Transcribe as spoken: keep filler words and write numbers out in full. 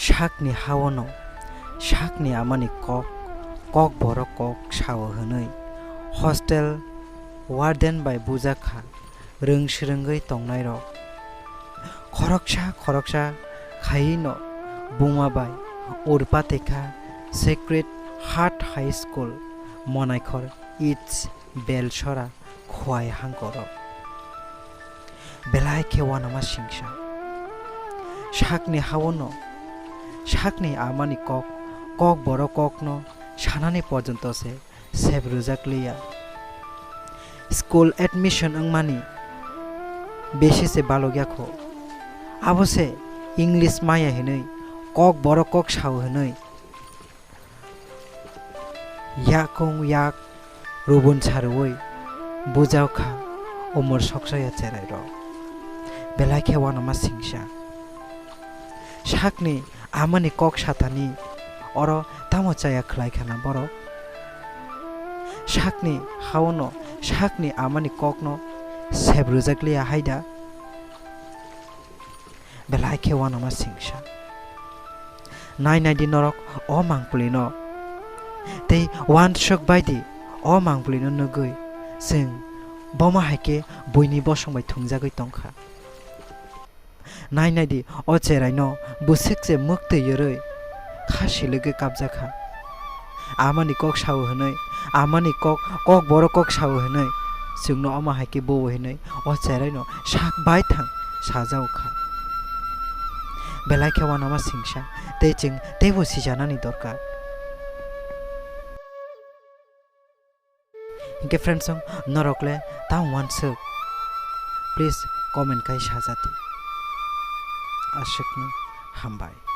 Sakni haono sakni amani kok, kok borok kok sao hwnwi hostel warden bai bujak kha, rwng swrwngwi tongnairok. Khoroksa khoroksa khaino buma bai urpate kha Sacred Heart High School, Monaikhor, East Belsora, Khowai hangkoro. Belai khe uanama singsa. Sakni haono sakni amani kok, kok borok kokno sanani porjonto se sep rwjak liya. School admission wngmani besi se balok ya kho. Abo se English maya hinwi, kok borok kok sao hinwi, yakung yak rubun sarwi bujao kha umor soksa ya cherai rok. Belai khe uanama singsa. Sakni amani kok satani oro tamo chaya khlai khana borok? Sakni haono sakni amani kokno sep rwjak liya hai da? Belai khe uanama singsa. Nai nai di norok o mangpili no. Tei uansuk bai di o mangpili no nugwi chwng boma hai khe buini bosong bai thwngjagwi tongkha. Nai nai di, o cherai no bwswk se mwktwi yorwi kha silwgwi kapjak kha. Amani kok sao hwnwi, amani kok, kok borok kok sao hwnwi, chwngno omo hai khe bobo hwnwi o cherai no sak bai thang sajao kha. Belai khe uanama singsa, tei chwng teibo sijanani dorkar. Hinkhe friends, song norok le tamo uansuk? Please comment khai sajadi. Aswkno hambai.